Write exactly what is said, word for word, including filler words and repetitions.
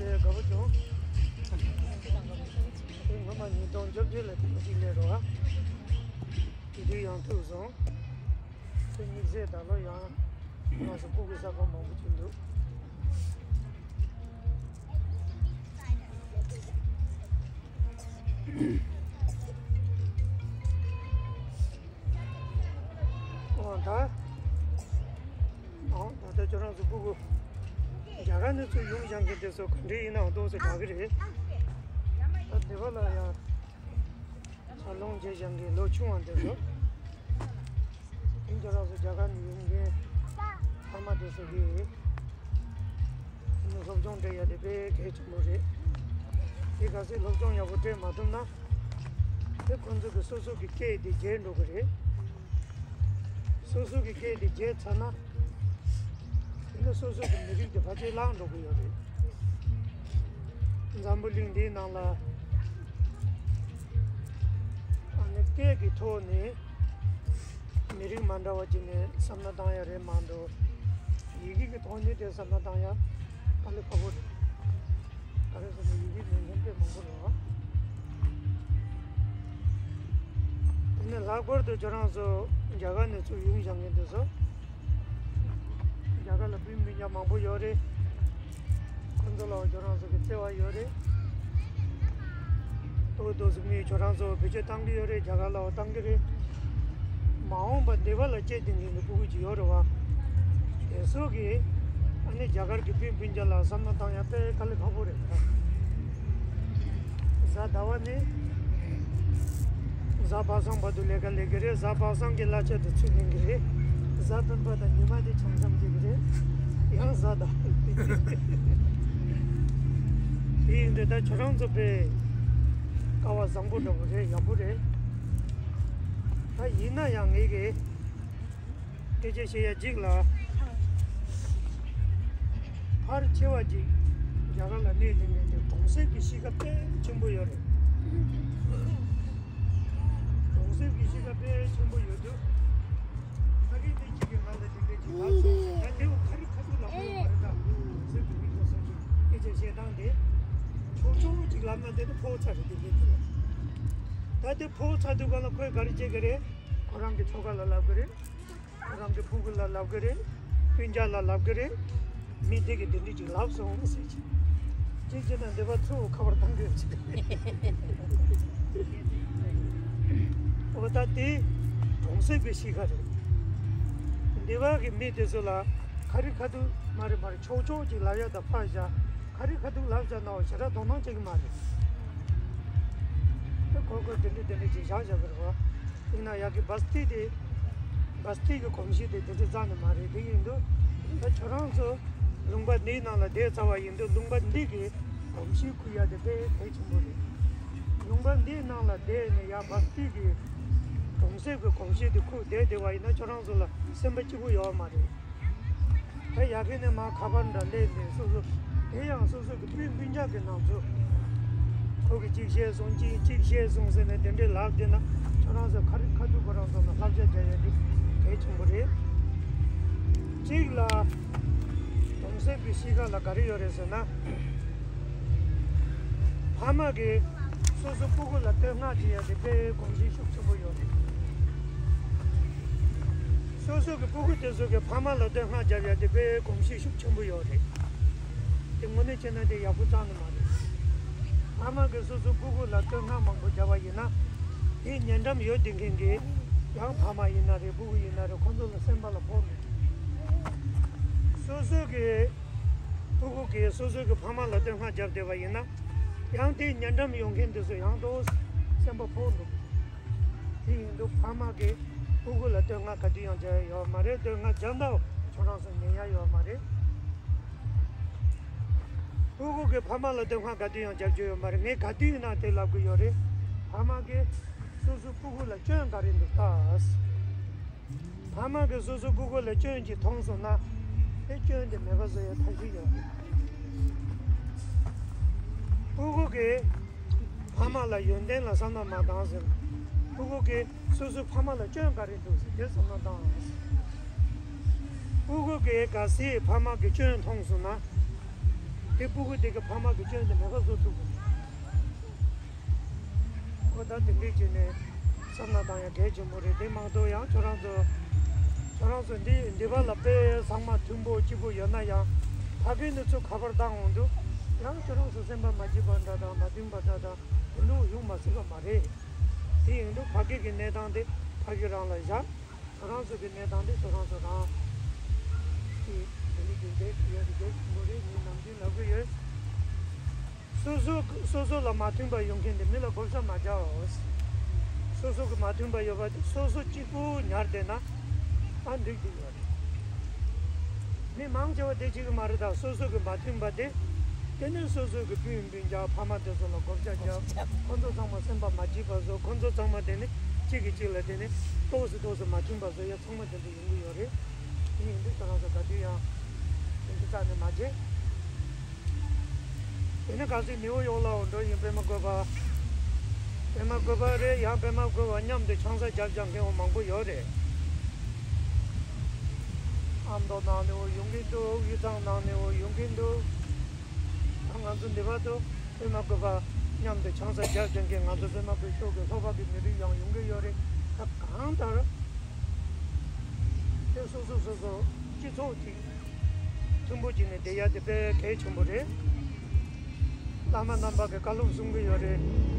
དགའ་པོ་བྱུང་། ངོ་མ་ཉིས་སྟོང་བཅོ་བརྒྱད་ལ་དེ་གཅིག་ལས་རོགས། དེ་དུས་ཡང་ཐུག་སོང་། དེ་དམིགས་བསལ་ད་ལོ་ཡང་ང་ཚོ་སྤུ་གུ་གསར་པ་མང་པོ་ཅིག་འདུག། ཨོ་ད། ཨོ་ད་ལྟ་ཁྱོད་རང་ཚོ་སྤུ་གུ་རྒྱ་གར་ནས་ཚུར་ཡོང་བཞག་མཁན་དེ་ཚོ་ག་འདྲ་ཡིན་ནའང་ཏོག་ཙམ་དྲག་གི་རེད། ད་སྡེ་པ་ལ་ཡང་འཚར་ལོངས་བྱས་བཞག་མཁན་ལོ་ཆུང་བ་དེ་ཚོ། དེང་ཁྱོད་རང་ཚོ་རྒྱ་གར་ནས་ཡོང་མཁན་ཕ་མ་དེ་ཚོ་གིས་སློབ་སྦྱོང་སྤྲད་ཡ་དེ་དཔེ་གལ་ཆེན་པོ་རེད། དེ་གལ་སྲིད་སློབ་སྦྱོང་ཡག་པོ་སྤྲད་མ་ཐུབ་ན། དེ་ཁོང་ཚོ་གི་སོ་སོ་གི་སྐད་དེ་བརྗེད་འགྲོ་གི་རེད། སོ་སོ་གི་སྐད་དེ་བརྗེད་ཚར་ན། དེ་ནི་སོ་སོ་གི་མི་རིགས་དེ་ཕལ་ཆེར་བརླག་འགྲོ་གི་ཡོད་རེད། འཛམ་བུ་གླིང་འདིའི་ནང་ལ་ཨ་ནི་སྐད་ཀྱི་ཐོག་ནས་མི་རིགས་མ་འདྲ་བ་ཅིག་ནས་བསམ་བློ་བཏང་ཡ་རེད་མ་གཏོགས། ཡི་གེ་གི་ཐོག་ནས་དེ་བསམ་བློ་བཏང་ཡ་དཀའ་ལས་ཁག་པོ་རེད། ག་རེ་ཟེར་ན་ཡི་གེ་མེད་མཁན་དཔེ་མང་པོ་རེད་བ། དེ་ནས་ལྷག་པར་དུ་ཁྱོད་རང་ཚོ་རྒྱ་གར་ནས་ཚུར་ཡོང་བཞག་མཁན་དེ་ཚོ། རྒྱ་གར་ལ་སྤུན་སྤུན་ཀྱག་མང་པོ་ཡོད་རེད། ཁོང་ཚོ་ལ་ཁྱོད་རང་ཚོ་གི་བརྩེ་བ་ཡོད་རེད། ཏོག་ཏོག་ཙམ་མིས་ཁྱོད་རང་ཚོ་བེད་སྤྱོད་བཏང་གི་ཡོད་རེད། རྒྱ་གར་ལ་བཏང་གི་རེད། མ་འོངས་པ་སྡེ་པ་ལ་སྐྱེས་བསྡད་མཁན་གྱི་སྤུ་གུ་ཅིག་ཡོད་རེད་བ། དེ་ཚོ་གིས་ཨ་ནི་རྒྱ་གར་གྱི་སྤུན་སྤུན་ཀྱག་ལ་བསམ་བློ་བཏང་ཡ་དཔེ་དཀའ་ལས་ཁག་པོ་རེད། གཟའ་ཟླ་བ་ནི། གཟའ་པ་སངས་བར་དུ་ལས་ཀ་ལས་ཀྱི་རེད། གཟའ་པ་སངས་ཀྱི་གླ་ཆ་དེ་ཚུར་ལེན་གྱི་རེད། གཟའ་སྤེན་པ་དང་ཉི་མ་དེ་འཆམ་འཆམ་བྱེད་ཀྱི་རེད། ཡང་གཟའ་ཟླ། དེ་ཡིན་དུས་ད་ཁྱོད་རང་ཚོ་དཔེ་སྐལ་བ་བཟང་པོ་འདྲ་པོ་རེད། ཡག་པོ་རེད། ད་ཡིན་ན་ཡང་ངེད་ཀྱི་སྐད་ཆ་བཤད་ཡ་གཅིག་ལ། ཕལ་ཆེ་བ་ཅིག་རྒྱ་གར་ལ་གནས་བསྡད་མཁན་དེ་གྲོང་གསེབ་ཀྱི་གཤིས་ཀ་དཔེ་ཆེན་པོ་ཡོད་རེད། གྲོང་གསེབ་ཀྱི་གཤིས་ཀ་དཔེ་ཆེན་པོ་ཡོད་དུས། ཕ་གི་དེ་གཅིག་གིས་ང་ལ་དེ་འདྲས་ཅིག་ལབ་སོང་ཟེར་ན་དེ་བོ་ཁ་རི་ཁ་ཐུག་ལབ་ཀྱི་ཡོད་མ་རེད་ད། གྲོང་གསེབ་ཀྱི་མི་དེ་ཚོ་གི་སྐད་ཆ་བཤད་སྟངས་དེ། ཆོག་ཆོག་ཅིག་ལབ་ན་དེ་ནི་ཕོག་ཚར་རེད། དེ་འདྲས་དེ་ལ། ད་དེ་ཕོག་ཚར་དུས་ག་ལ་ཁོས་ག་རེ་བྱེད་ཀྱི་རེད། ཁོ་རང་གི་ཁྱོ་ག་ལ་ལབ་ཀྱི་རེད། ཁོ་རང་གི་སྤུ་གུ་ལ་ལབ་ཀྱི་རེད། སྤུན་ཀྱག་ལ་ལབ་ཀྱི་རེད། མི་དེ་གིས་དེ་འདྲས་ཅིག་ལབ་སོང་ཟེར་གྱི། ཅིག་བྱས་ན་འདི་པ་ཚུར་ཁ་པར་བཏང་གི་ཡོད་ཅིག། འོ་ད་དེ་གྲོང་གསེབ་ཀྱི་གཤིས་ཀ་རེད། འདི་པ་གི་མི་དེ་ཚོ་ལ་ཁ་རི་ཁ་ཐུག་མ་རེད་མ་རེད། ཆོག་ཆོག་ཅིག་ལབ་ཡ་ད་ཕར་བཞག། ཁ་རི་ཁ་ཐུག་ལབ་བཞག་ན་འོ་ཞེ་དྲག་དོ་སྣང་བྱེད་ཀྱི་མ་རེད། ད་ཁོ་ཁོས་དེ་འདྲས་དེ་འདྲས་ཅིག་བཞག་བཞག་གི་རེད་བ། ཡིན་ན་ཡག་གི་བ་སྟི་དེ། བ་སྟི་གི་གོམས་གཤིས་དེ་དེ་འདྲས་རྩ་ནས་མ་རེད། དེ་ཡིན་དུས་ད་ཁྱོད་རང་ཚོ་ལུང་པ་འདིའི་ནང་ལ་བསྡད་ཚར་བ་ཡིན་དུས་ལུང་པ་འདི་གི་གོམས་གཤིས་ཁུར་ཡ་དེ་དཔེ་གལ་ཆེན་པོ་རེད། ལུང་པ་འདིའི་ནང་ལ་བསྡད་ནས་ཡ་བ་སྟི་གི་གྲོང་གསེབ་ཀྱི་གོམས་གཤིས་དེ་ཁུར་བསྡད་བསྡད་པ་ཡིན་ན་ཁྱོད་རང་ཚོ་ལ་སེམས་པ་སྐྱིད་པོ་ཡོད་མ་རེད། ད་ཡ་གི་ནས་མར་ཁ་པར་འདྲ་སླེབས་ནས་སོ་སོ་དེ་ཡང་སོ་སོ་གི་སྤུན་སྤུན་ཀྱག་གི་ནང་ཚོ། ཁོ་གིས་གཅིག་བཤད་སོང་། གཅིག་གཅིག་བཤད་སོང་ཟེར་ནས་དེ་འདྲའི་ལབ་བསྡད་ན་ཁྱོད་རང་ཚོ་ཁ་རི་ཁ་ཐུག་ཁོ་རང་ཚོ་ལ་བསླབ་བྱ་རྒྱག་ཡ་དེ་གལ་ཆེན་པོ་རེད། གཅིག་ལ། གྲོང་གསེབ་ཀྱི་གཤིས་ཀ་ལ་ག་རེ་ཡོད་རེད་ཟེར་ན། ཕ་མ་གིས་སོ་སོ་སྤུ་གུ་ལ་བསྟོད་བསྔགས་བྱེད་ཡ་དེ་དཔེ་གོམས་གཤིས་ཤུགས་ཆེན་པོ་ཡོད་རེད། སོ་སོ་གི་སྤུ་གུ་དེ་ཚོ་གིས་ཕ་མ་ལ་བསྟོད་བསྔགས་བརྒྱབ་ཡ་དེ་དཔེ་གོམས་གཤིས་ཤུགས་ཆེན་པོ་ཡོད་རེད། དེ་དངོས་གནས་བྱས་ན་དེ་ཡག་པོ་རྩ་ནས་མ་རེད། ཕ་མ་གིས་སོ་སོ་སྤུ་གུ་ལ་བསྟོད་བསྔགས་མང་པོ་བརྒྱབ་པ་ཡིན་ན། དེའི་ཉེ་འགྲམ་ཡོད་བསྡད་མཁན་གྱི་ཡང་ཕ་མ་ཡིན་ན་རེད། སྤུ་གུ་ཡིན་ན་རེད། ཁོང་ཚོ་ལ་སེམས་པ་ལ་ཕོག་འགྲོ། སོ་སོ་གི་སྤུ་གུ་གིས་སོ་སོ་གི་ཕ་མ་ལ་བསྟོད་བསྔགས་བརྒྱབ་བསྡད་པ་ཡིན་ན། ཡང་དེའི་ཉེ་འགྲམ་ཡོང་མཁན་དེ་ཚོ་ཡང་ཏོག་སེམས་པ་ཕོག་འགྲོ། དེ་ཡིན་དུས་ཕ་མ་གིས་སྤུ་གུ་ལ་བསྟོད་བསྔགས་ག་དུས་ཡང་བརྒྱབ་ཡ་ཡོད་མ་རེད། བསྟོད་བསྔགས་བརྒྱབ་ན་ཁྱོད་རང་ཚོ་ཉན་ཡ་ཡོད་མ་རེད། སྤུ་གུ་གིས་ཕ་མ་ལ་བསྟོད་བསྔགས་ག་དུས་ཡང་བརྒྱབ་རྒྱུ་ཡོད་མ་རེད། ངས་ག་དུས་ཡིན་ན་དེ་ལབ་གི་ཡོད་རེད། ཕ་མ་གིས་སོ་སོའི་སྤུ་གུ་ལ་སྐྱོན་ག་རེ་འདུག་ལྟ། ཕ་མ་གིས་སོ་སོའི་སྤུ་གུ་ལ་སྐྱོན་ཅིག་མཐོང་སོང་ན། དེ་སྐྱོན་དེ་མེད་པ་བཟོ་ཡ་ཐབས་ཤེས་ཡོད་རེད། སྤུ་གུ་གིས་ཕ་མ་ལ་ཡོན་ཏན་ལ་བསམ་བློ་མ་བཏང་ཟེར་ན། སྤུ་གུ་གིས་སོ་སོའི་ཕ་མ་ལ་སྐྱོན་ག་རེ་འདུག་ཟེར་དེ་བསམ་བློ་བཏང་། སྤུ་གུ་གིས་གལ་སྲིད་ཕ་མ་གི་སྐྱོན་མཐོང་སོང་ན། དེ་སྤུ་གུ་དེ་གི་ཕ་མ་གི་སྐྱོན་དེ་མེད་པ་བཟོ་ཐུབ་དགོས། ཨོ་ད་དེ་འདྲས་བྱས་ནས་བསམ་བློ་བཏང་ཡ་གལ་ཆེན་པོ་རེད། དེ་མ་གཏོགས་ཡང་ཁྱོད་རང་ཚོ་ཁྱོད་རང་ཚོ་འདི་འདི་པ་ལ་དཔེ་ཚང་མ་མཐུན་པོ་སྐྱིད་པོ་ཡོད་ན་ཡང་ཕ་གི་ནི་ཚོ་ཁ་པར་བཏང་འོང་དུས་ཡང་ཁྱོད་རང་ཚོ་སེམས་པ་མ་སྐྱིད་པ་འདྲ་དང་མ་མཐུན་པ་འདྲ་དང་དེ་འདྲ་ཡོང་མ་སྲིད་པ་མ་རེད། དེ་ཡིན་དུས་ཕ་གི་གི་གནས་སྟངས་དེ་ཕ་གི་རང་ལ་བཞག་ཁྱོད་རང་ཚོ་གི་གནས་སྟངས་དེ་ཁྱོད་རང་ཚོ་རང་གི་དེ་ནི་རྒྱུ་འབྲས་ཡོད་དེ་གལ་ཆེན་པོ་རེད། ངས་ནམ་རྒྱུན་ལབ་གི་ཡོད། སོ་སོ་སོ་སོ་ལ་མ་མཐུན་པ་ཡོང་མཁན་དེ་མི་ལ་བགོ་བཤའ་མ་རྒྱག་འོ། སོ་སོ་གི་མ་མཐུན་པ་ཡོད་པ་དེ་སོ་སོ་གཅིག་པུ་ཉར་བསྡད་ན་ཨ་འགྲིག་གི་ཡོད་རེད། མི་མང་ཆེ་བ་དེ་གཅིག་གི་མ་རེད། ད་སོ་སོ་གི་མ་མཐུན་པ་དེ་དེ་ནས་སོ་སོ་གི་སྤུན་སྤུན་རྒྱག་ཕ་མ་དེ་ཚོ་ལ་བགོ་བཤའ་རྒྱག་ཁོ་ཚོ་ཚང་མ་སེམས་པ་མ་སྐྱིད་པ་བཟོ། ཁོ་ཚོ་ཚང་མ་དེ་ནི་གཅིག་གིས་གཅིག་ལ་དེ་ནི་ཏོག་ཙམ་ཏོག་ཙམ་མ་མཐུན་པ་བཟོ་ཡ་ཚང་མ་དེ་འདྲ་ཡོང་གི་ཡོད་རེད། དེ་ཡིན་དུས་ཁྱོད་རང་ཚོ་ག་དུས་ཡང་དེ་འདྲ་རྩ་ནས་མ་བྱེད། དེ་ནས་ག་ཚོད་ནེའུ་ཡོག་ལ་འོ་འགྲོ་ཡིན་པད་མ་བཀོད་པ། པད་མ་བཀོད་པ་རེད། ཡང་པད་མ་བཀོད་པ་མཉམ་དུ་ཆང་ས་རྒྱབ་རྒྱག་མཁན་འོ་མང་པོ་ཡོད་རེད། ཨ་མདོ་ནང་ནས་འོ་ཡོང་གིན་འདུག་གཡུ་ཐང་ནང་ནས་འོ་ཡོང་གིན་འདུག་ད་ང་ཚོ་འདི་བར་དུ་པད་མ་བཀོད་པ་མཉམ་དུ་ཆང་ས་རྒྱབ་རྒྱག་མཁན་ང་ཚོ་པད་མ་བཀོད་ཤོག་གི་ལྷོ་པ་གི་མི་རིགས་ཡང་ཡོང་གི་ཡོད་རེད། ད་གང་ལྟར་དེ་སོ་སོ་སོ་སོ་སྤྱི་ཚོགས་ཅིག་མཐུན་པོ་བྱས་ནས་བསྡད་ཡ་དེ་དཔེ་གལ་ཆེན་པོ་རེད། བླ་མ་རྣམ་པ་གི་བཀའ་སློབ་གསུང་གི་ཡོད་རེད།